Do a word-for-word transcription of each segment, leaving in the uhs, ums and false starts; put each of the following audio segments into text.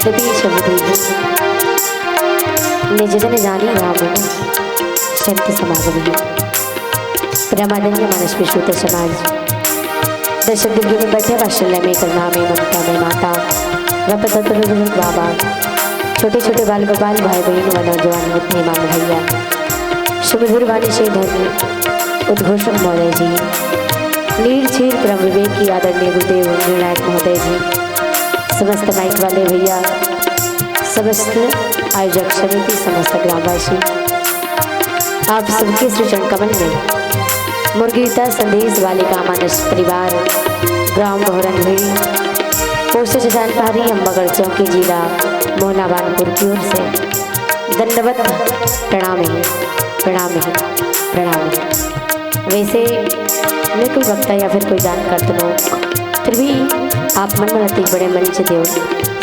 जगदीश अवधूत। निज जन जानी राम संत समागम ही। परमादरणीय मानस विश्वत समाज, दर्शक दिग्गज में बैठे वात्सल्य में करुणा में ममता में माता व पिता तुल्य बुजुर्ग बाबा, छोटे छोटे बाल गोपाल भाई बहन व नौजवान मुद्दे मान भैया, सुमधुर वाणी से धन्य उद्घोषक महोदय जी, नीर छीर परम विवेक की आदरणीय गुरुदेव निर्णायक महोदय जी, समस्त माइक वाले भैया, समस्त आयोजक समिति, समस्त ग्रामवासी, आप सबके श्री चरण कमल में मुर्गीता संदेश वालिका मानस परिवार, ग्राम भोरन भीड़ी, पोस्ट शैतान पहाड़ी, अम्बागढ़ चौकी, जिला मोहनाबानपुर की ओर से दंडवत प्रणाम है, प्रणाम है, प्रणाम है। वैसे मैं कोई वक्ता या फिर कोई जानकार तो नहीं, फिर भी आप मन मन अति बड़े मंच देव,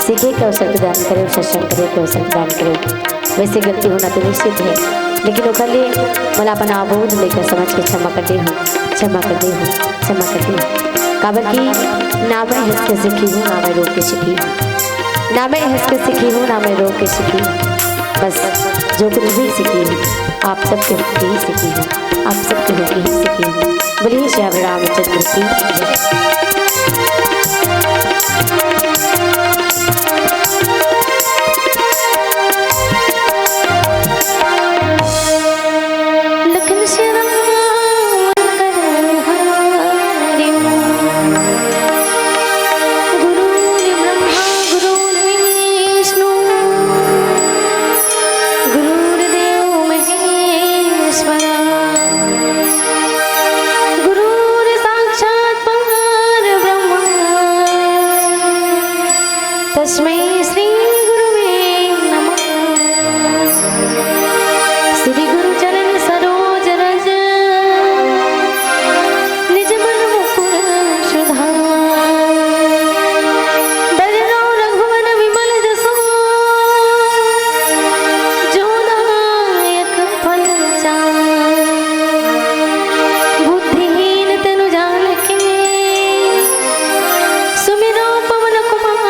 सीखे के अवसर प्रदान करे, सत्संग करे के अवसर प्रदान करे। वैसे गलती होना तो निश्चित है, लेकिन ओकर लिए मला अपन आबोध लेकर समझ के क्षमा कर दे हूँ, क्षमा कर दे हूँ, क्षमा कर दे हूँ। काबर की ना मैं हंस के सीखी हूँ, ना मैं रो के सीखी हूँ, ना मैं हंस के सीखी हूँ, ना मैं रो के सीखी हूँ। बस जो कुछ भी सीखी हूँ, आप सबके होके ही सीखी हूँ, आप सबके होके ही सीखी हूँ। बोलिए श्री रामचंद्र की जय। लखन श्याम कर गुरुर्ब्रह्मा गुरुर्विष्णु गुरुर्देव महेश्वरा गुरुर्साक्षात् परब्रह्म तस्मै श्री गुरुवे नमः। श्री गुरु चरण सरोज रज निज मन मुकुर सुधार। बरनउँ रघुवर विमल जसु जो दायक फल चार। बुद्धिहीन तनु जान के सुमिरउँ पवन कुमार।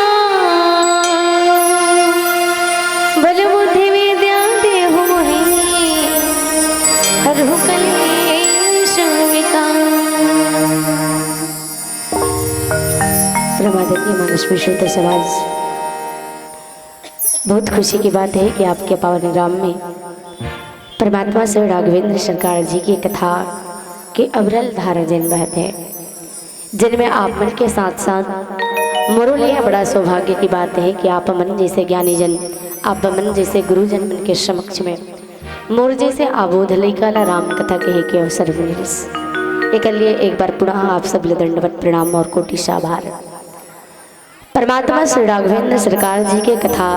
बल बुद्धि विद्या देहु मोहि हरहु कलेश विकार। परमादरणीय मानस विश्वत समाज, बहुत खुशी की बात है कि आपके पावन ग्राम में परमात्मा श्री राघवेंद्र सरकार जी की कथा के अविरल धारा जिन बहत है, जिनमें आप मन के साथ साथ मोरो लिए बड़ा सौभाग्य की बात है कि आप मन जैसे ज्ञानी जन, आप मन जैसे गुरुजन मन के समक्ष में मोर जैसे आबोध लइका ला राम कथा कहे के अवसर मिलिस। एकर लिए एक बार पुनः आप सब ले दंडवत प्रणाम और कोटि आभार। परमात्मा श्री राघवेंद्र सरकार जी के कथा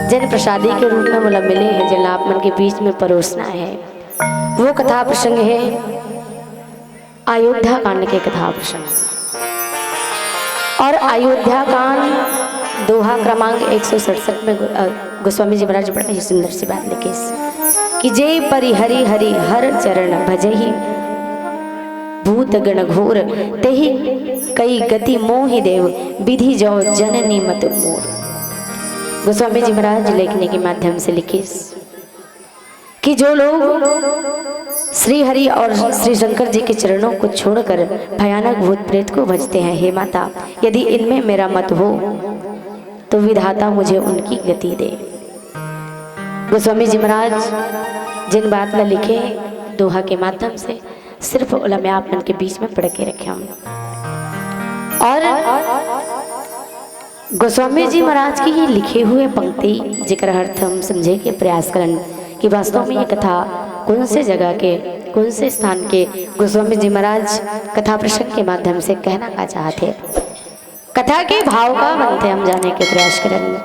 जन प्रसादी के रूप में मोला मिले हे, जेला आप मन के बीच में परोसना है। वो कथा प्रसंग है अयोध्या कांड के कथा प्रसंग। और अयोध्या कांड दोहा क्रमांक एक सौ सड़सठ में गो-, अ, गोस्वामी जी महाराज बड़ा ही सुंदर सी बात लिखिस कि जे परि हरि हरि हर चरण भजहि भूत गण घोर, तेहि कई गति मोहि देव, विधि जो जननी मत मोर। गोस्वामी जी महाराज लेखनी के माध्यम से लिखिस कि जो लोग श्री हरि और श्री शंकर जी के चरणों को छोड़कर भयानक भूत प्रेत को भजते हैं, हे माता, यदि इनमें मेरा मत हो तो विधाता मुझे उनकी गति दे। गोस्वामी जी महाराज जिन बात ला लिखे दोहा के माध्यम से, सिर्फ ओला मैं आप मन के बीच में पढ़ के रखे हूँ। और गोस्वामी जी महाराज की ये लिखे हुए पंक्ति, जेकर अर्थ हम समझे के प्रयास करन कि वास्तव में ये कथा कौन से जगह के, कौन से स्थान के गोस्वामी जी महाराज कथा प्रसंग के माध्यम से कहना का चाहत हे। कथा के भाव का मन थे हम जाने के प्रयास करन।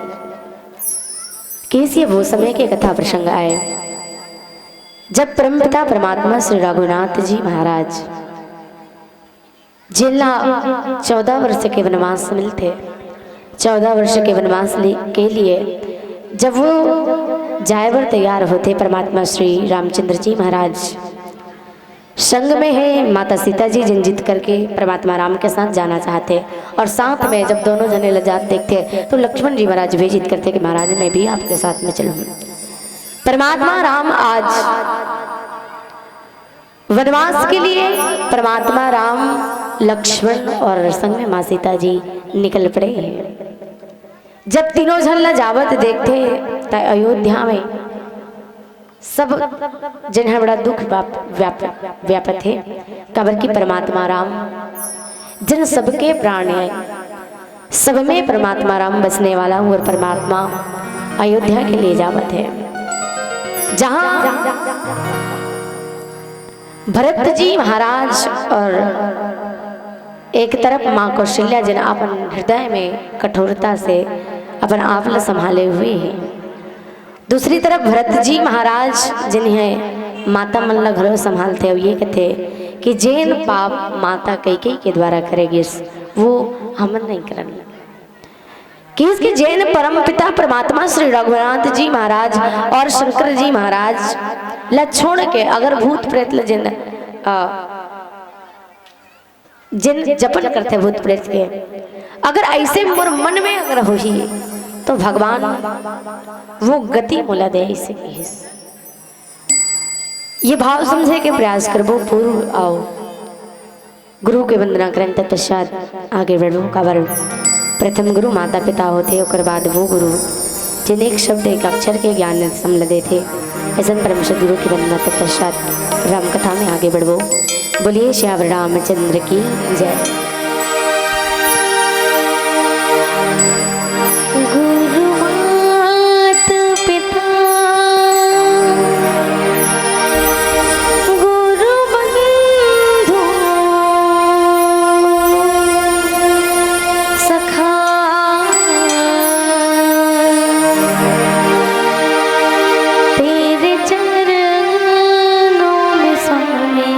केस ये वो समय के कथा प्रसंग आए, जब परमपिता परमात्मा श्री रघुनाथ जी महाराज जेला चौदह वर्ष के वनवास मिलथे, चौदह वर्ष के वनवास लि-, के लिए जब वो जाए बर तैयार होथे, परमात्मा श्री रामचंद्र जी महाराज संग में है माता सीता जी, जिन जिद करके परमात्मा राम के साथ जाना चाहते हैं। और साथ में जब दोनों जने ल जात देखते हैं, तो लक्ष्मण जी महाराज भी जिद करते हैं कि महाराज, मैं भी आपके साथ में चलूंगा। परमात्मा राम आज वनवास के लिए परमात्मा राम, लक्ष्मण और संग में माँ सीता जी निकल पड़े हैं। जब तीनों झन ला जावत देखते, त अयोध्या में सब जन ह बड़ा दुख व्याप-, व्याप-, व्यापत हे, काबर कि परमात्मा राम जन सबके प्राण है, सब में परमात्मा राम बसने वाला और परमात्मा अयोध्या के लिए जावत है, जहाँ भरत जी महाराज और एक तरफ माँ कौशल्या जन अपन हृदय में कठोरता से अपन आप ला संभाले हुए हैं, दूसरी तरफ भरत जी महाराज जिन्हें माता मन ला घलो संभालते हुए ये कहते कि जेन पाप माता कैकेयी के द्वारा करे गिस, वो हमन नहीं करन। कि इसके जेन परम पिता परमात्मा श्री रघुनाथ जी महाराज और शंकर जी महाराज ला छोड़ के अगर भूत प्रेत ला जिन, अ, जिन जपन करथे भूत प्रेत के, अगर ऐसे मोर मन में अगर होही, तो भगवान वो गति मोला दे, ऐसे कहिस। ये भाव समझे के प्रयास करबो। पूर्व आओ, गुरु के वंदना करन तत्पश्चात आगे बढ़बो। काबर प्रथम गुरु माता पिता होथे, ओकर बाद वो गुरु जिन एक शब्द एक अक्षर के ज्ञान हमला देथे। ऐसन परम सदगुरु की वंदना तत्पश्चात राम कथा में आगे बढ़बो। बोलिए श्यावर रामचंद्र की जय। गुरु मात पिता, गुरु बंधु सखा, तेरे चरणों में स्वामी।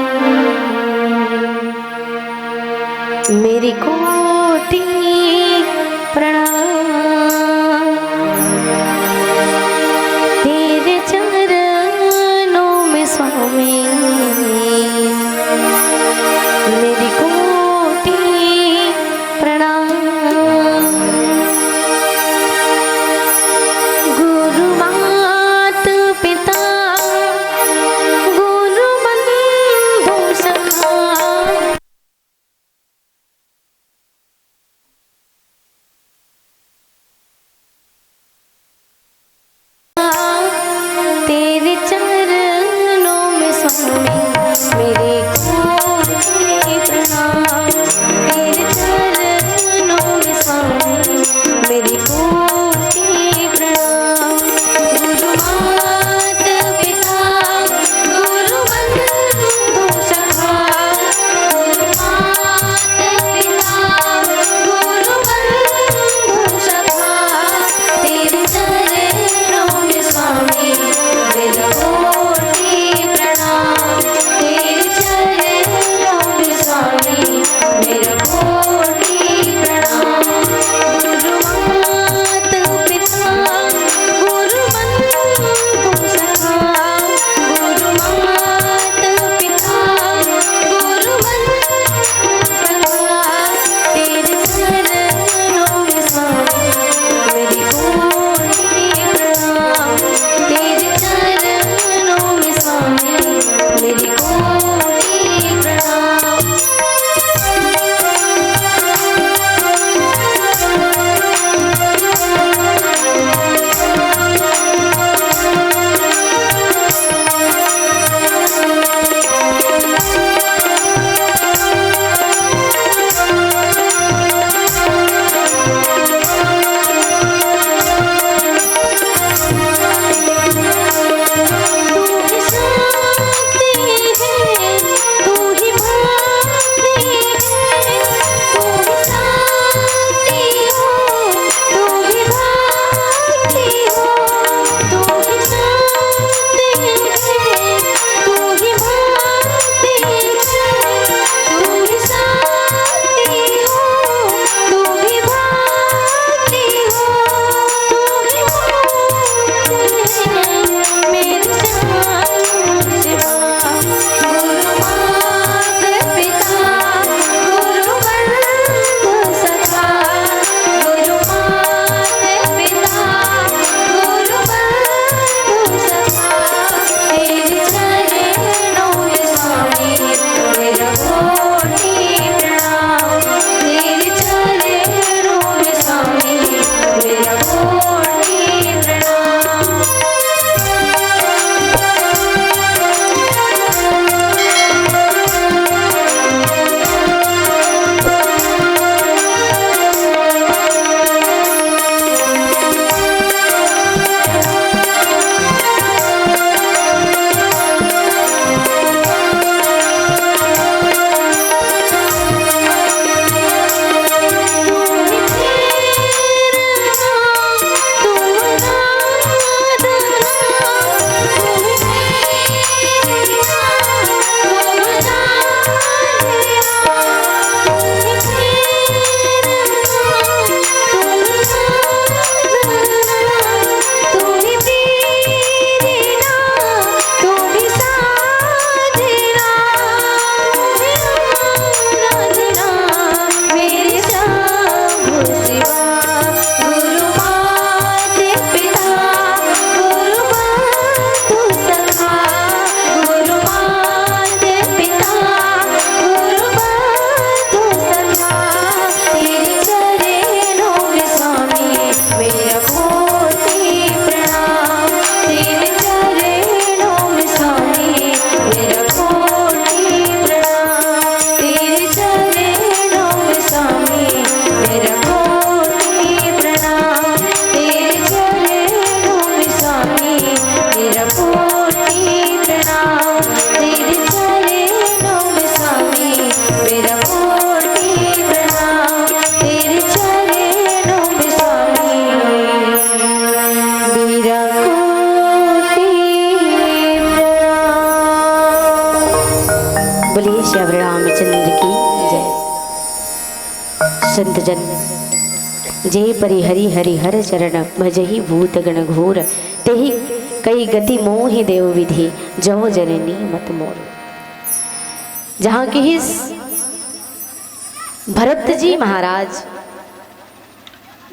श्री रामचंद्र की जय। संत जन, जे परि हरि हरिहर चरण, भजहि भूत गण घोर, तेहि कई गति मोहि देव विधि, जव जननी मत मोर। जहाँ कि इस भरत जी महाराज,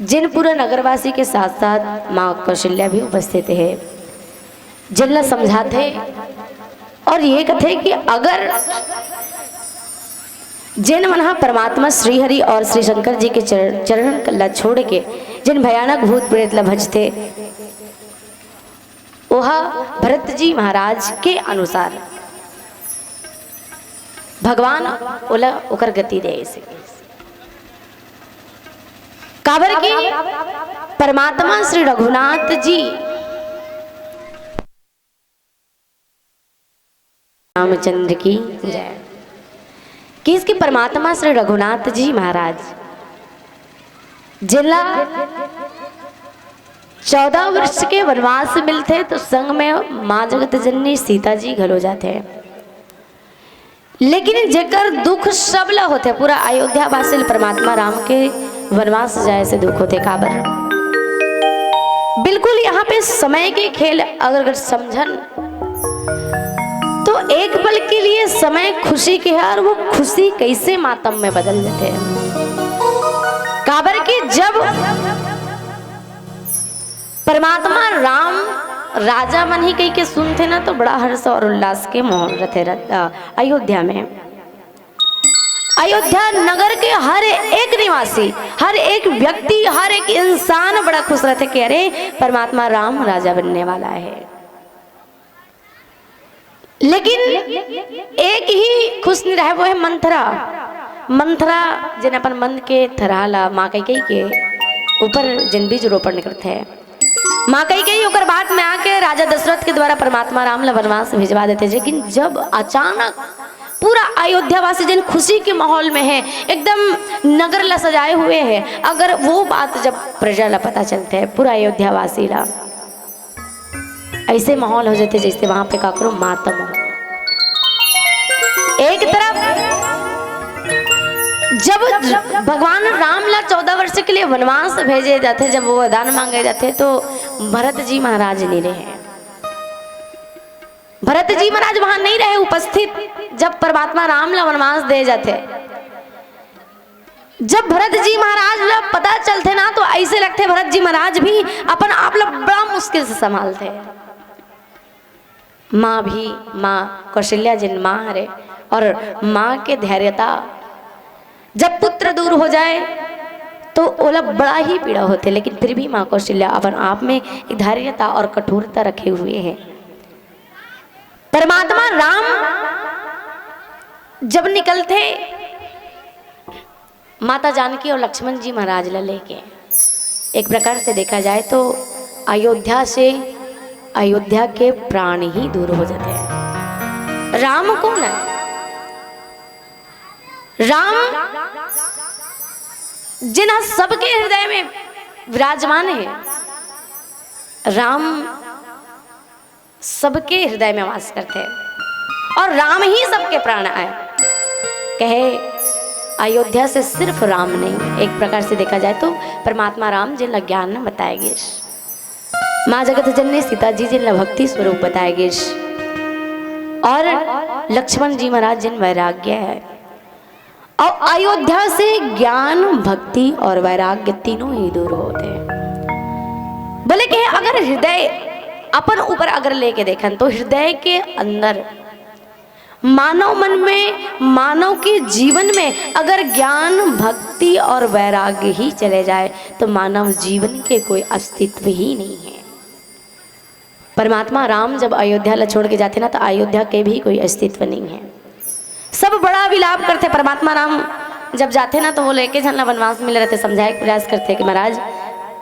जिन पूरा नगरवासी के साथ साथ माँ कौशल्या भी उपस्थित है, जिन ला समझाथे और ये कथे कि अगर जिन मन ह परमात्मा श्री हरि और श्री शंकर जी के चर-, चरण ला छोड़ के जिन भयानक भूत प्रेत ला भजथे, ओहा भरत जी महाराज के अनुसार भगवान ओला ओकर गति दे। काबर कि परमात्मा श्री रघुनाथ जी, रामचंद्र की जय, कि इसके परमात्मा श्री रघुनाथ जी महाराज जिला चौदह वर्ष के वनवास मिलथे, तो संग में माँ जगत जननी सीता जी घलो जाथे। लेकिन जेकर दुख सब ला होथे, पूरा अयोध्या वासी ल परमात्मा राम के वनवास जाए से दुख होथे। काबर? बिल्कुल यहाँ पे समय के खेल अगर, अगर समझन तो एक पल के लिए समय खुशी के है और वो खुशी कैसे मातम में बदल जाथे। काबर कि जब परमात्मा राम राजा मन ही कहिके सुनथे ना, तो बड़ा हर्ष और उल्लास के माहौल रथे र-, अ, अयोध्या में। अयोध्या नगर के हर एक निवासी, हर एक व्यक्ति, हर एक इंसान बड़ा खुश रथे कि अरे, परमात्मा राम राजा बनने वाला है। लेकिन एक ही खुश नहीं रहे, वो है मंथरा। मंथरा जिन अपन मन के थरहा ला माँ कैकेयी के ऊपर जिन बीज रोपण करथे। माँ कैकेयी ओकर बात में आके राजा दशरथ के द्वारा परमात्मा राम ला वनवास भिजवा देथे, लेकिन जब अचानक पूरा अयोध्या वासी जिन खुशी के माहौल में है, एकदम नगर ला सजाए हुए है, अगर वो बात जब प्रजा ला पता चलथे, पूरा अयोध्या वासी ला, ऐसे माहौल हो जाथे जैसे वहां पे काकरो मातम हो। एक तरफ जब भगवान राम ला चौदह वर्ष के लिए वनवास भेजे जाथे, जब वो वरदान मांगे जाथे, तो भरत जी महाराज नहीं रहे। भरत जी महाराज वहां नहीं रहे उपस्थित, जब परमात्मा राम ला वनवास दे जाथे। जब भरत जी महाराज ला पता चलथे ना, तो ऐसे लगथे भरत जी महाराज भी अपन आप ला बड़ा मुश्किल से संभालथे। माँ भी, माँ कौशल्या जिन माँ हरे और माँ के धैर्यता, जब पुत्र दूर हो जाए तो ओला बड़ा ही पीड़ा होथे, लेकिन फिर भी माँ कौशल्या अपन आप में एक धैर्यता और कठोरता रखे हुए है। परमात्मा राम जब निकलथे माता जानकी और लक्ष्मण जी महाराज ला लेके, एक प्रकार से देखा जाए तो अयोध्या से, अयोध्या के प्राण ही दूर हो जाते हैं। राम कौन है? राम जिन सबके हृदय में विराजमान है। राम सबके हृदय में वास करथे और राम ही सबके प्राण आए। कहे, अयोध्या से सिर्फ राम नहीं, एक प्रकार से देखा जाए तो परमात्मा राम जिन ला ज्ञान बताए गिस, माँ जगत जननी सीता जी जिन ला भक्ति स्वरूप बताए गिस, और लक्ष्मण जी महाराज जिन वैराग्य है। और अयोध्या से ज्ञान, भक्ति और वैराग्य तीनों ही दूर होते हैं। बोले कि अगर हृदय अपन ऊपर अगर लेके देखन तो हृदय के अंदर मानव मन में, मानव के जीवन में अगर ज्ञान, भक्ति और वैराग्य ही चले जाए तो मानव जीवन के कोई अस्तित्व ही नहीं है। परमात्मा राम जब अयोध्या ला छोड़ के जाथे ना, तो अयोध्या के भी कोई अस्तित्व नहीं है। सब बड़ा विलाप करथे। परमात्मा राम जब जाथे ना, तो वो लेके झन ला वनवास मिले रहथे, समझाए के प्रयास करथे कि महाराज,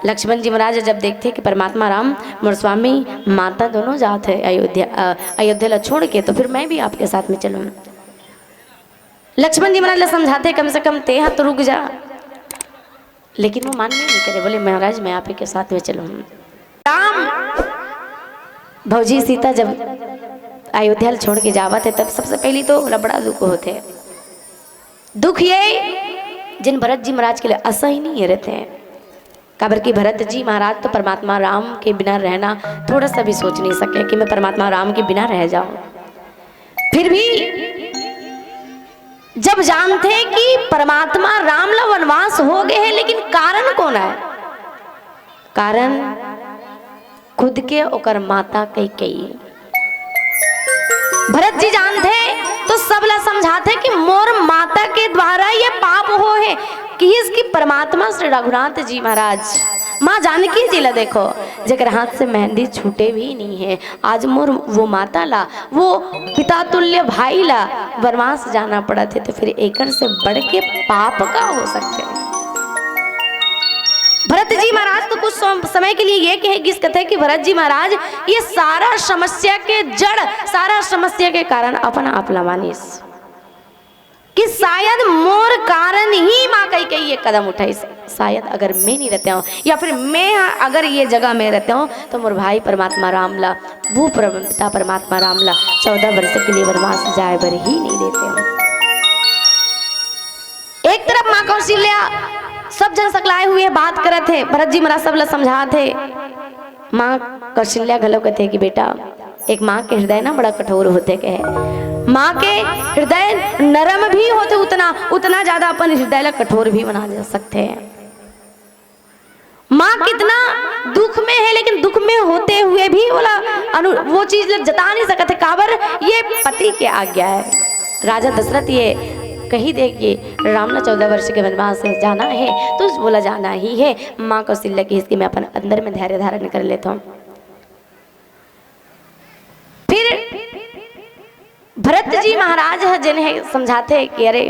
लक्ष्मण जी महाराज जब देखथे कि परमात्मा राम मोर स्वामी माता दोनों जात है अयोध्या, अ, अयोध्या ला छोड़ के, तो फिर मैं भी आपके साथ में चलूँ। लक्ष्मण जी महाराज ला समझाथे, कम से कम तेहा तो रुक जा। लेकिन वो मानबे नहीं करे, बोले, महाराज, मैं आप ही के साथ में चलूँ। राम, भौजी सीता जब अयोध्या ल छोड़ के जावत हे, तब सबसे पहली तो ओला बड़ा दुख होथे। दुख ये, जिन भरत जी महाराज के लिए असहनीय रहते हैं, काबर कि भरत जी महाराज तो परमात्मा राम के बिना रहना थोड़ा सा भी सोच नहीं सके कि मैं परमात्मा राम के बिना रह जाऊं। फिर भी जब जानथे कि परमात्मा राम ला वनवास हो गए हे, लेकिन कारण कौन है? कारण खुद के ओकर माता कैकेयी। भरत जी जानथे तो सब ला समझाथे कि मोर माता के द्वारा ये पाप हो हे। कि इसकी परमात्मा श्री रघुनाथ जी महाराज, माँ जानकी जी ला देखो, जेकर हाथ से मेहंदी छूटे भी नहीं है। आज मोर वो माता ला, वो पिता तुल्य भाई ला वनवास जाना पड़त हे, तो फिर एकर से बढ़ के पाप का हो सकते हैं? भरत जी महाराज तो कुछ सम-, समय के लिए ये कहे गिस कथे कि भरत जी महाराज, ये सारा समस्या के जड़, सारा समस्या के कारण अपन आप ला मानिस कि शायद मोर कारण ही माँ कैकेयी ये कदम उठाइस। शायद अगर मैं नहीं रहते हूँ या फिर मैं अगर ये जगह में रहते हूँ, तो मोर भाई परमात्मा राम ला, वो परम-, पिता परमात्मा राम ला चौदह वर्ष के लिए वनवास जाए बर ही नहीं देते हूँ। एक तरफ माँ कौशल्या सब झन सकलाए हुए बात करत हे, भरत जी महाराज सब ला समझात हे। माँ कौशल्या घलो कथे कि बेटा, एक माँ के हृदय ना बड़ा कठोर होथे कहे। माँ के हृदय नरम भी होथे, उतना, उतना ज्यादा अपन हृदय ला कठोर भी बना जा सकथे। माँ कितना दुख में हे, लेकिन दुख में होते हुए भी ओला अनु-, वो चीज ला जता नहीं सकत हे, काबर ये पति के आज्ञा हे। राजा दशरथ ये कही दे कि राम ला चौदह वर्ष के वनवास हे, जाना हे, तो बोला जाना ही हे। माँ कौशल्या कहिस कि मैं अपन अंदर में धैर्य धारण कर लेता हूँ। फिर भरत जी महाराज ह जेन हे समझाथे कि अरे,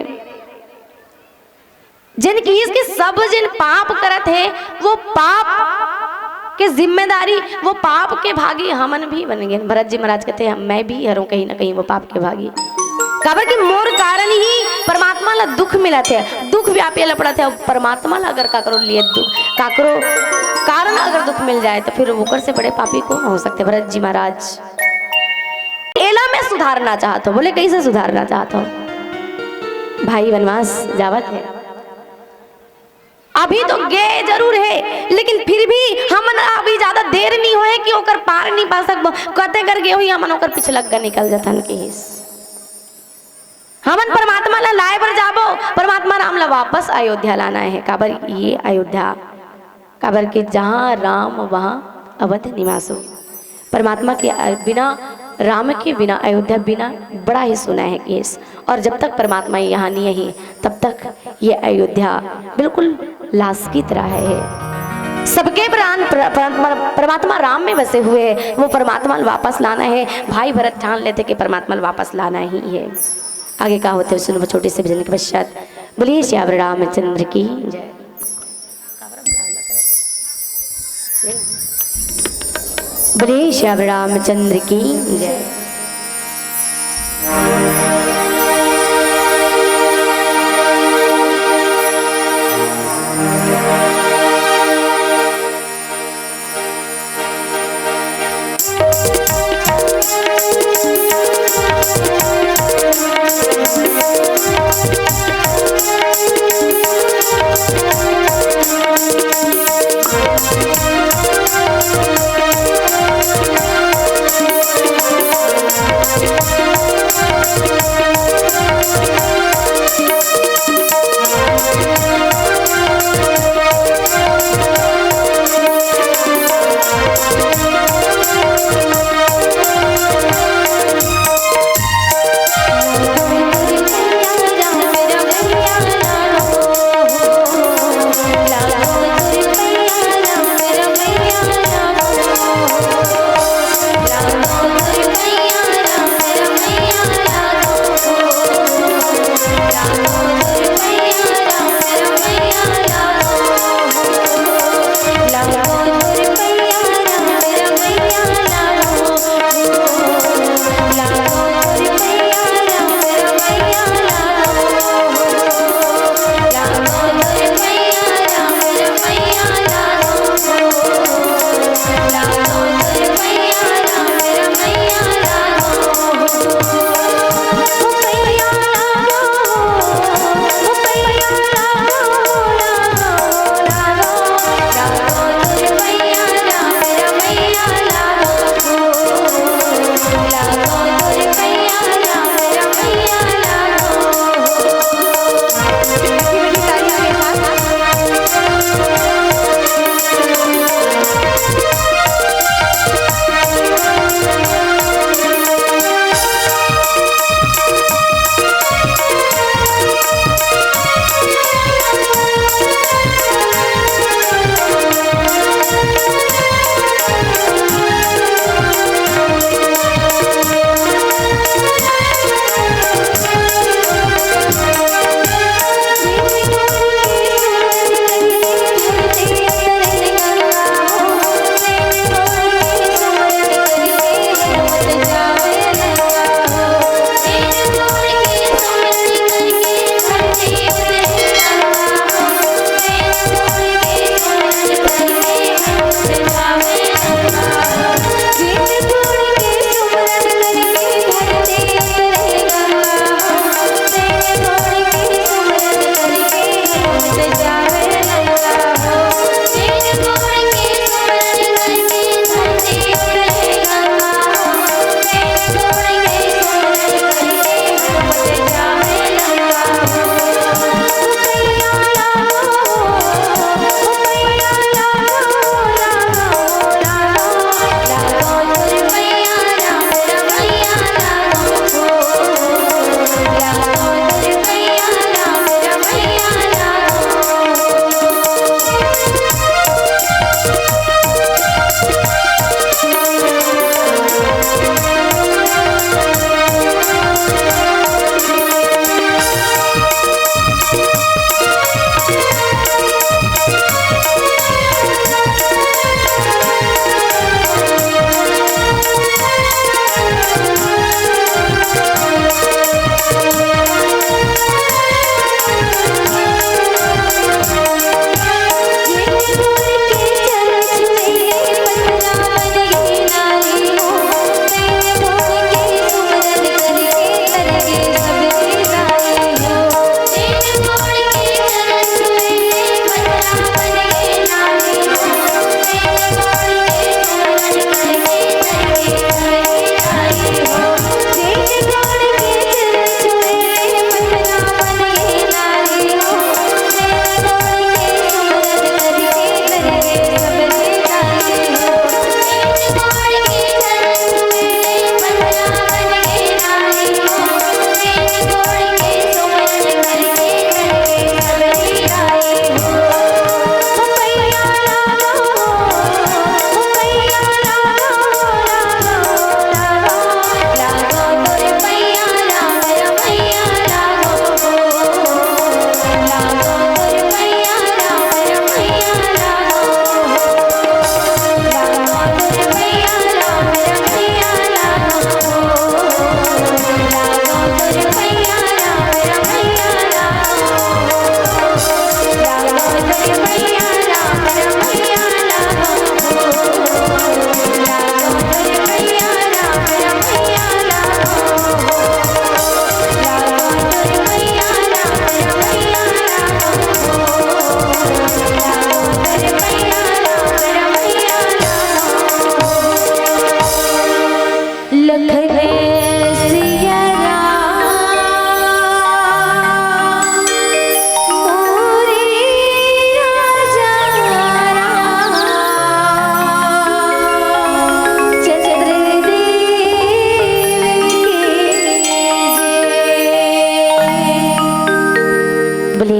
जेन कहिस कि सब जेन पाप करत हे, वो पाप के जिम्मेदारी, वो पाप के भागी हमन भी बन गए। भरत जी महाराज कथे, "हम, मैं भी हरऊं कहीं ना कहीं वो पाप के भागी।" काबर कि मोर कारण ही परमात्मा ला दुख मिलत हे, दुख व्यापे ला पड़त हे। परमात्मा ला अगर काकरो लिए दुख, काकरो कारण अगर दुख मिल जाए, तो फिर ओकर से बड़े पापी कौन हो सकते? भरत जी महाराज, एला मैं सुधारना चाहत हूँ। बोले, "कैसे सुधारना चाहत हूँ?" भाई वनवास जावत हे, अभी तो गे जरूर हे, लेकिन फिर भी हमन अभी ज्यादा देर नहीं होए कि ओकर पार नहीं पा सकबो। कते कर गे होही, हमन ओकर पिछलग्गा निकल जथन, कहिस। हमन परमात्मा ला लाए बर जाबो, परमात्मा राम ला वापस अयोध्या लाना हे। काबर ये अयोध्या, काबर कि जहाँ राम वहाँ अवध निवासो। परमात्मा के बिना, राम के बिना अयोध्या बिना बड़ा ही सुना हे केस। और जब तक परमात्मा यहाँ नहीं आही, तब तक ये अयोध्या बिल्कुल लाश की तरह है। सबके प्राण प्र-, परमात्मा, परमात्मा राम में बसे हुए हैं, वो परमात्मा वापस लाना है। भाई भरत ठान लेथे कि परमात्मा वापस लाना ही है। आगे का होथे, सुनबो छोटे से भजन के पश्चात। बोलिए सियावर रामचंद्र की जय। बोलिए सियावर रामचंद्र की जय।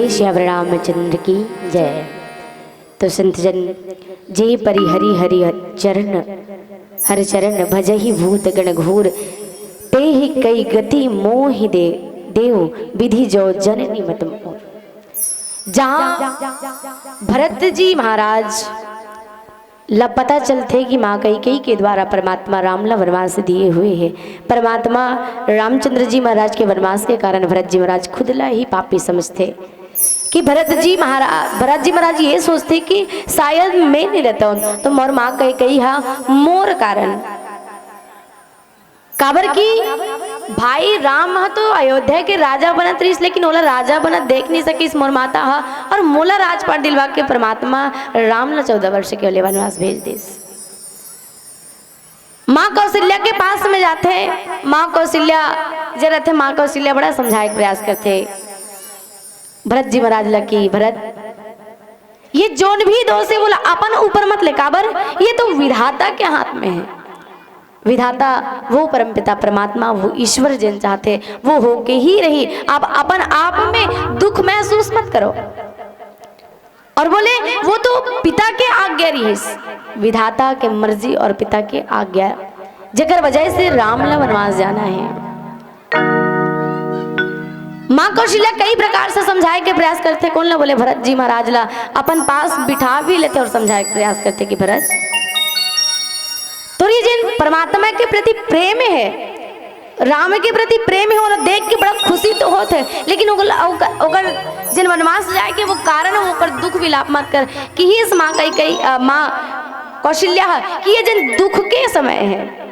श्याम रामचंद्र की जय। तो संत जन, जे परि हरि हरि चरण, हर चरण भजहि भूत गण घोर, तेहि कई गति मोहि दे, देव विधि जो जननी मत मोर। जहाँ भरत जी महाराज ला पता चलथे कि माँ कैकेयी के द्वारा परमात्मा राम ला वनवास दिए हुए हे। परमात्मा रामचंद्र जी महाराज के वनवास के कारण भरत जी महाराज खुद ला ही पापी समझथे कि भरत जी महाराज, भरत जी महाराज ये सोचथे कि शायद मैं नहीं रहता हूँ तो मोर माँ कैकेयी हा मोर कारण। काबर कि भाई राम ह तो अयोध्या के राजा बनत रहिस, लेकिन ओला राजा बनत देख नहीं सकिस मोर माता ह, और मोला राजपाट दिलवा के परमात्मा राम ला चौदह वर्ष के ओले वनवास भेज दिस। माँ कौशल्या के पास में जाथे, माँ कौशल्या जे रथे, माँ कौशल्या बड़ा समझाए के प्रयास करथे भरत जी महाराज ला कि भरत, ये जोन भी दोष है, वो ला अपन ऊपर मत ले, काबर ये तो विधाता के हाथ में है। विधाता वो परमपिता परमात्मा, वो ईश्वर जेन चाहथे, वो होके ही रही। आप अपन आप में दुख महसूस मत करो। और बोले, वो तो पिता के आज्ञा रहिस, विधाता के मर्जी और पिता के आज्ञा, जेकर वजह से राम ला वनवास जाना है। माँ कौशल्या कई प्रकार से समझाए के प्रयास करथे, कोन ला बोले, भरत जी महाराज ला अपन पास बिठा भी लेथे और समझाए के प्रयास करथे कि भरत, तोरी जिन परमात्मा के प्रति प्रेम है, राम के प्रति प्रेम है, ओला देख के बड़ा खुशी तो होत है, लेकिन ओकर, ओकर, ओकर जिन वनवास जाए के वो कारण है, ओकर दुख विलाप मत कर। कि ही इस माँ कैकेयी, अ, माँ कौशल्या ह, कि ये जिन दुख के समय है,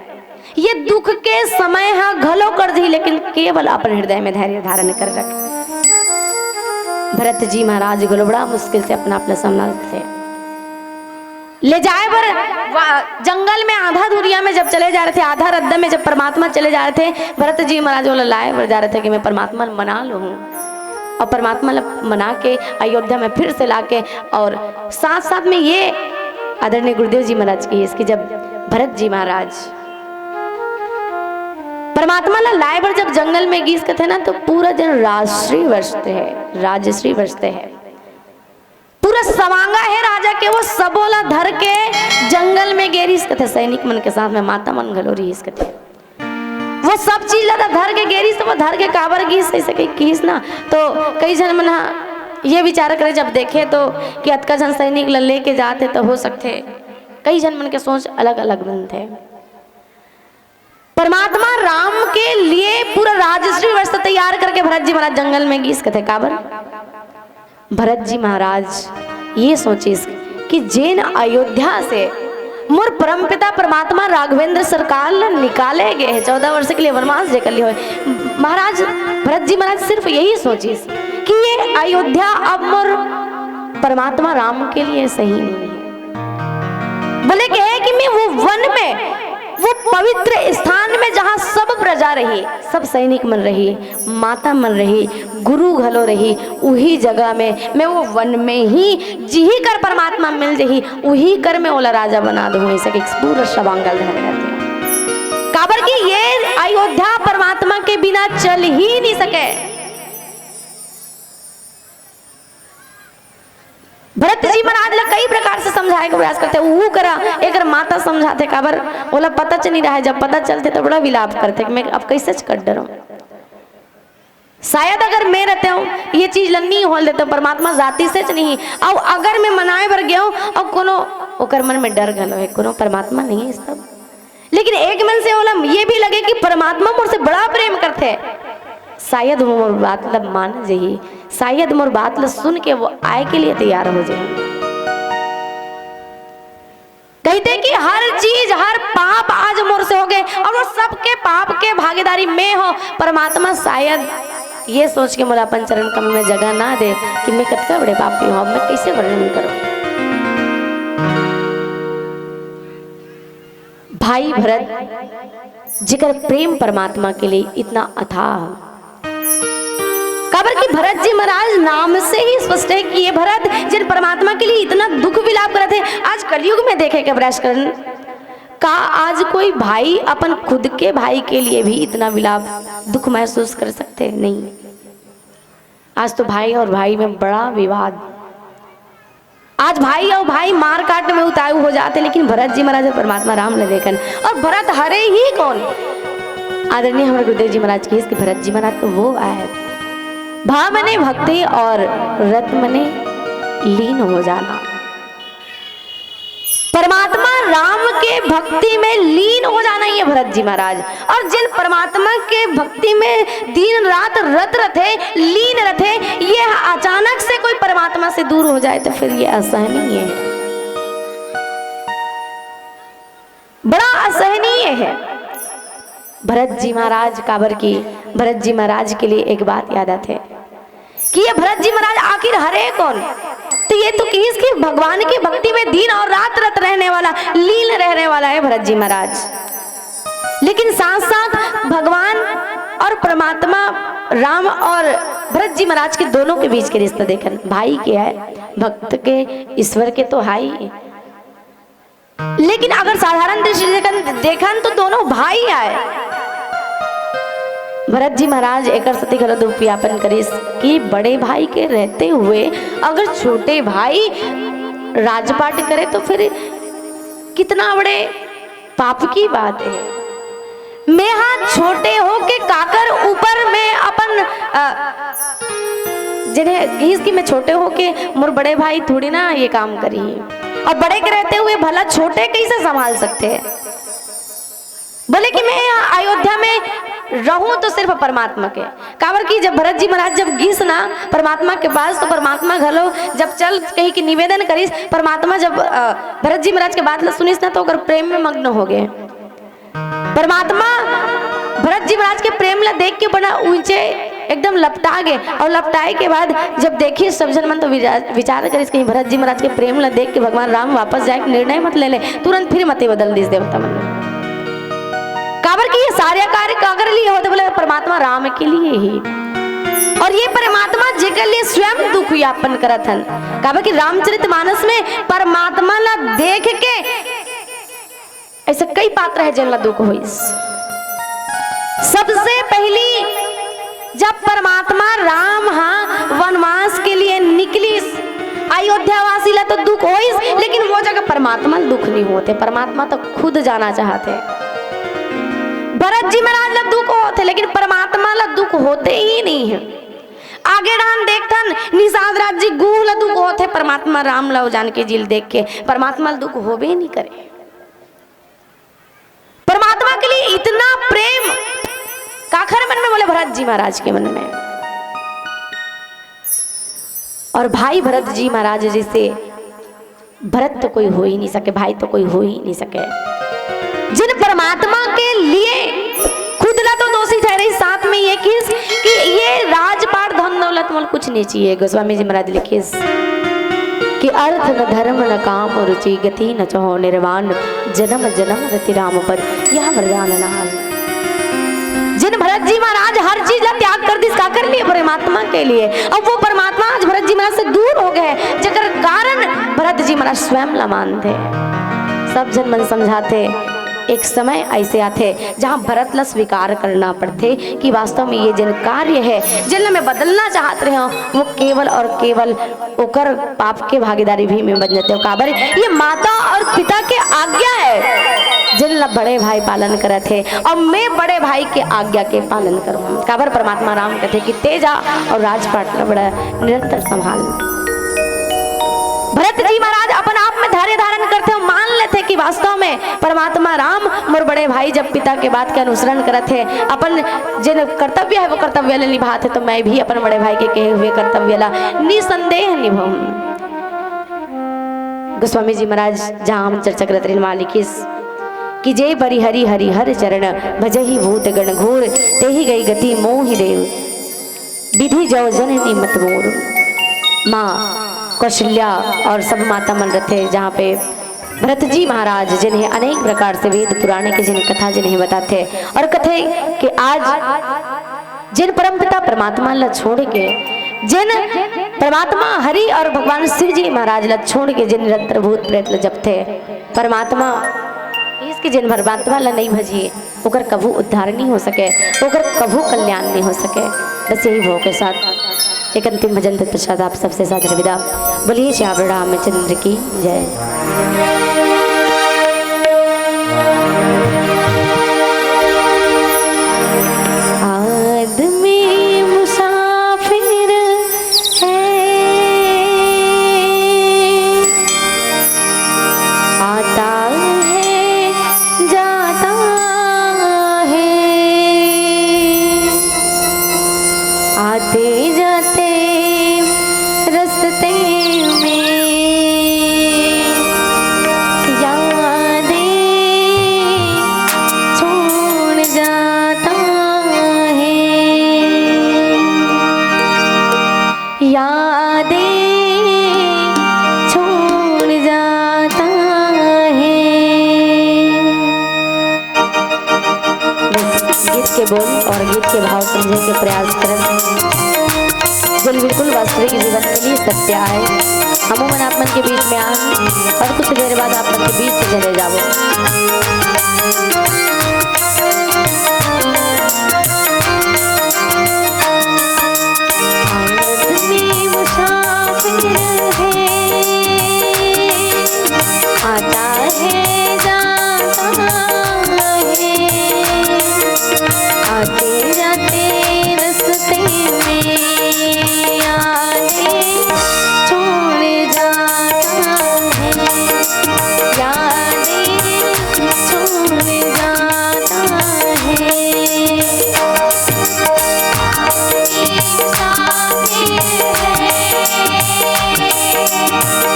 ये दुख के समय ह घलो कर दी, लेकिन केवल अपन हृदय में धैर्य धारण कर रख। भरत जी महाराज घलो बड़ा मुश्किल से अपना, अपना संभालथे। ले जाए बर वा-, जंगल में आधा दुरिया में जब चले जा रहे थे, आधा रद्दा में जब परमात्मा चले जा रहे थे, भरत जी महाराज ओला लाए बर जा रहे थे कि मैं परमात्मा ला मना लूँ, और परमात्मा ला मना के अयोध्या में फिर से लाके, और साथ साथ में ये आदरणीय गुरुदेव जी महाराज की, इसकी जब भरत जी महाराज परमात्मा ला लाए बर जब जंगल में गीस कथे ना, तो पूरा जन राजश्री वर्षते है, राजश्री वर्षते है। पूरा सवांगा है राजा के, वो सबो ला धर के जंगल में गे रिहिस कथे, सैनिक मन के साथ में माता मन घलो रिहिस कथे। वो सब चीज ला धर के गे रिहिस, तो वो धर के काबर गीस, ऐसे कही किहिस ना। तो कई झन मन हा ये विचार करे, जब देखे तो कि अतका झन सैनिक ला लेके जाते तो हो सकथे, कई झन मन के सोच अलग-अलग बनथे। परमात्मा राम के लिए पूरा राजश्री वस्त्र तैयार करके भरत जी महाराज जंगल में गीस कथे। काबर? भरत जी महाराज ये सोचिस कि जेन अयोध्या से मोर परमपिता परमात्मा राघवेंद्र सरकार ला निकाले गए हैं, चौदह वर्ष के लिए वनवास जेकर लिए होए। महाराज, भरत जी महाराज सिर्फ यही सोचिस कि ये अयोध्या अब मोर परमात्मा राम के लिए सही नहीं है। बोले कहे कि मैं वो वन में, वो पवित्र स्थान में जहाँ सब प्रजा रही, सब सैनिक मन रही, माता मन रही, गुरु घलो रही, उही जगह में, मैं वो वन में ही जिही कर परमात्मा मिल जही, उही कर मैं ओला राजा बना दूँ, ऐसे कि पूरा सवांगा ला धर लेथे। काबर कि ये अयोध्या परमात्मा के बिना चल ही नहीं सके। भरत जी महाराज ला कई प्रकार से समझाए के प्रयास करथे, ऊ करा, एकर माता समझाथे, काबर ओला पता च नहीं रहा है, जब पता चलथे तो बड़ा विलाप करथे कि मैं अब कैसे च कर डरूं। शायद अगर मैं रहते हूँ, ये चीज ला नहीं होल देते, परमात्मा जाति से च नहीं। अब अगर मैं मनाए बर गया हूँ, अब कोनो ओकर मन में डर घलो है, कोनो परमात्मा नहीं है इस सब। लेकिन एक मन से ओला ये भी लगे कि परमात्मा मोर से बड़ा प्रेम करथे, शायद वो मोर बात ला मान जही, शायद मोर बात ला सुन के वो आए के लिए तैयार हो जही। कहते कि हर चीज, हर पाप आज मोर से हो गए और वो सबके पाप के भागीदारी मैं हो। परमात्मा शायद ये सोच के मोला अपन चरण कमल में जगह ना दे कि मैं कतका बड़े पापी हूँ, अब मैं कैसे वर्णन करूँ। भाई भरत, जेकर प्रेम परमात्मा के लिए इतना अथाह, काबर कि भरत जी महाराज नाम से ही स्पष्ट है कि ये भरत जिन परमात्मा के लिए इतना दुख विलाप करत है, आज कलयुग में देखे के प्रयास करन। का आज कोई भाई अपन खुद के भाई के लिए भी इतना विलाप, दुख महसूस कर सकते हैं? नहीं। आज तो भाई और भाई में बड़ा विवाद। आज भाई और भाई मारकाट में उतारू हो जाते, लेकिन भरत जी महाराज परमात्मा राम ला देखन, और भरत हरे ही कौन? आदरणीय हमारे गुरुदेव जी महाराज कहिस कि भरत जी महाराज तो वो आय, भाव मने भक्ति और रत मने लीन हो जाना। परमात्मा राम के भक्ति में लीन हो जाना ही है भरत जी महाराज। और जिन परमात्मा के भक्ति में दिन रात रत रथे, लीन रथे, ये अचानक से कोई परमात्मा से दूर हो जाए तो फिर ये असहनीय है, बड़ा असहनीय है। भरत जी महाराज, काबर कि भरत जी महाराज के लिए एक बात याद आथे कि ये भरत जी महाराज आखिर हरे कौन? तो ये तो कहिस कि भगवान की भक्ति में दिन और रात रत रहने वाला, लीन रहने वाला है भरत जी महाराज। लेकिन साथ साथ भगवान और परमात्मा राम और भरत जी महाराज के दोनों के बीच के रिश्ता देखन, भाई के है, भक्त के, ईश्वर के तो है ही। लेकिन अगर साधारण दृष्टि से देखन, देखन तो दोनों भाई आय। भरत जी महाराज एकर सेती घलो दुख व्यापन करिस कि बड़े भाई के रहते हुए अगर छोटे भाई राजपाट करे तो फिर कितना बड़े पाप की बात है। मैं हा छोटे हो के काकर ऊपर मैं अपन, अ, जिन्हें कहिस कि मैं छोटे हो के मोर बड़े भाई थोड़ी ना ये काम करी, और बड़े के रहते हुए भला छोटे कैसे संभाल सकते हैं? बोले कि मैं यहाँ अयोध्या में रहूं तो सिर्फ परमात्मा के। काबर कि जब भरत जी महाराज जब गिस ना परमात्मा के पास, तो परमात्मा घलो जब चल कही कि निवेदन करिस, परमात्मा जब, अ, भरत जी महाराज के बात ला सुनिस ना, तो ओकर प्रेम में मग्न हो गए। परमात्मा भरत जी महाराज के प्रेम ला देख के बड़ा ऊंचे एकदम लपटा गए, और लपटाए के बाद जब देखिस सब झन मन तो विरा-, विचार करिस कहीं भरत जी महाराज के प्रेम ला देख के भगवान राम वापस जाए के निर्णय मत ले ले, तुरंत फिर मति बदल दिस देवता मन। काबर कि ये सारे कार्य काकर लिए होते? बोले परमात्मा राम के लिए ही। और ये परमात्मा जेकर लिए स्वयं दुख यापन करत हन, काबर कि रामचरित मानस में परमात्मा ला देख के ऐसे कई पात्र है जिनला दुख होइस। सबसे पहली जब परमात्मा राम हा वनवास के लिए निकलिस, अयोध्या वासी ला तो दुख होइस, लेकिन वो जगह परमात्मा ला दुख नहीं होते। परमात्मा तो खुद जाना चाहते। भरत जी महाराज ला दुख होते, लेकिन परमात्मा ला दुख होते ही नहीं है। आगे डान देखथन, निषाद राज जी गुह ला दुख होते, परमात्मा राम ला जान के जिल देख के परमात्मा ला दुख होबे नहीं करे। परमात्मा के लिए इतना प्रेम काखर मन में? बोले भरत जी महाराज के मन में। और भाई भरत जी महाराज जैसे भरत तो कोई हो ही नहीं सके, भाई तो कोई हो ही नहीं सके। जिन परमात्मा के लिए खुद ला तो दोषी ठहरे, साथ में ये किस कि ये राजपाट धन दौलत मोल कुछ नहीं चाहिए। गोस्वामी जी महाराज लिखिस कि अर्थ न धर्म न काम रुचि गति न चहो निर्वाण, जन्म जन्म रति राम पद, यह वरदान नाम। जिन भरत जी महाराज हर चीज ला त्याग कर दिस, काकर लिए? परमात्मा के लिए। अब वो परमात्मा आज भरत जी महाराज से दूर हो गए, जेकर कारण भरत जी महाराज स्वयं ला मानथे। सब झन मन समझाथे, एक समय ऐसे आथे जहाँ भरत ला स्वीकार करना पड़थे कि वास्तव में ये जिन कार्य है, जिन ला मैं बदलना चाहत रहे हूँ, वो केवल और केवल ओकर पाप के भागीदारी भी मैं बन जाते हूँ। काबर ये माता और पिता के आज्ञा है, जिन ला बड़े भाई पालन करत हे, और मैं बड़े भाई के आज्ञा के पालन करूँ। काबर परमात्मा राम कहते कि तेजा और राजपाट ला बड़ा निरंतर संभाल। भरत जी महाराज अपन आप में धैर्य धारण करते हो, मान लेते कि वास्तव में परमात्मा राम मोर बड़े भाई जब पिता के बात के अनुसरण करत हे, अपन जिन कर्तव्य है वो कर्तव्य ला निभात हे, तो मैं भी अपन बड़े भाई के कहे हुए कर्तव्य ला निसंदेह निभाऊं। गोस्वामी जी महाराज जहाँ हम चर्चा करत रहे, वहाँ लिखिस कि जे बरि हरि हरि हर चरण भजहि भूत गण घोर, तेहि गई गति मोहि देव, विधि जव जननी मत मोर। माँ कौशल्या और सब माता मन रथे, जहाँ पे भरत जी महाराज जिन्हें अनेक प्रकार से वेद पुराण के जिन्हें कथा जिन्हें बताते और कथे कि आज जिन परमपिता परमात्मा ला छोड़ के, जिन परमात्मा हरि और भगवान शिव जी महाराज ला छोड़ के जिन निरंतर भूत प्रेत ला जपथे, परमात्मा इसके जिन परमात्मा ला नहीं भजी, ओकर कभू उद्धार नहीं हो सके, ओकर कभू कल्याण नहीं हो सके। बस यही भाव के साथ एक अंतिम भजन तत्पश्चात आप सबसे सादर विदा। बोलिए श्री रामचंद्र की जय। आदमी मुसाफिर है, आता है, जाता है, आते जाते रस्ते में यादें छोड़ जाता है, यादें छोड़ जाता है। बस गीत के बोल और गीत के भाव समझे के प्रयास करब। जो बिल्कुल वास्तविक जीवन के लिए सत्य आए। हमू मन आप मन के बीच में आन और कुछ देर बाद आप मन के बीच से चले जाबो। आदमी मुसाफिर है, आता है, जाता है, आते जाते रस्ते में यादें छोड़ जाता है, यादें छोड़ जाता है।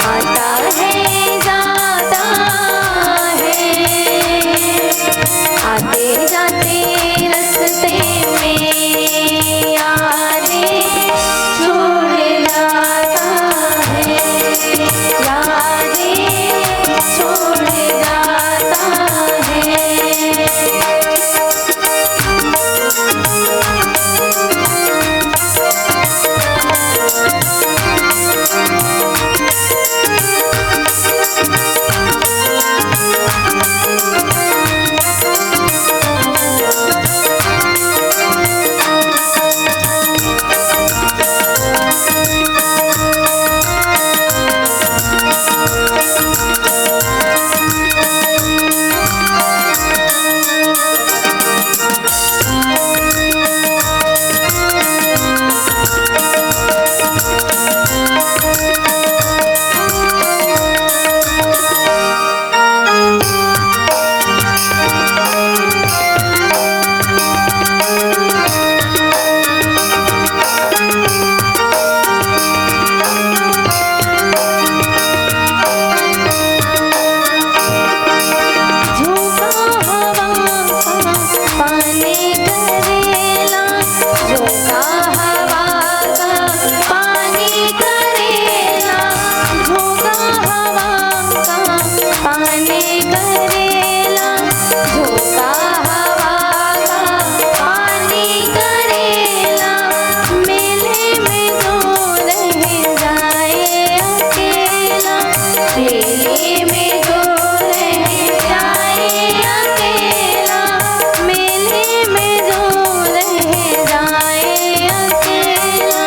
आता है, जाता है, आते जाते रस्ते में यादें छोड़ जाता है, यादें छोड़ जाता है। झोंका हवा का पानी करेला, झोंका हवा का पानी करेला, झोंका हवा का पानी करेला, झोंका हवा का पानी करेला। मेले में जो रह जाए अकेला, मेले में जो रह जाए अकेला, मेले में जो रह जाए अकेला,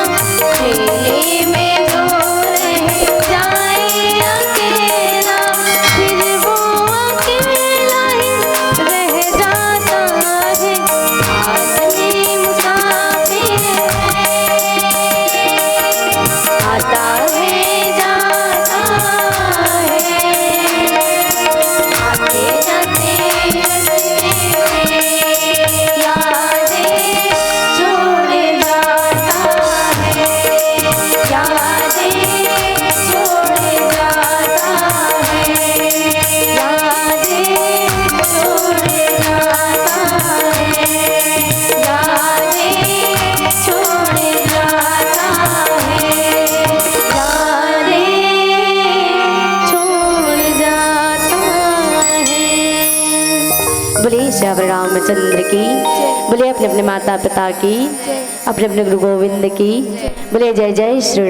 मेले में जो रह जाए अकेला, फिर वो अकेला ही रह जाता है। आदमी मुसाफिर है, आता है, जाता है, आते जाते रस्ते में यादें छोड़ जाता है, यादें छोड़ जाता है, यादें छोड़ जाता है, यादें छोड़ जाता है, यादें छोड़ जाता है। बोलिए श्री रामचंद्र की, बोलिए अपने अपने माता पिता की, अपने अपने गुरु गोविंद की, बोलिए जय जय श्री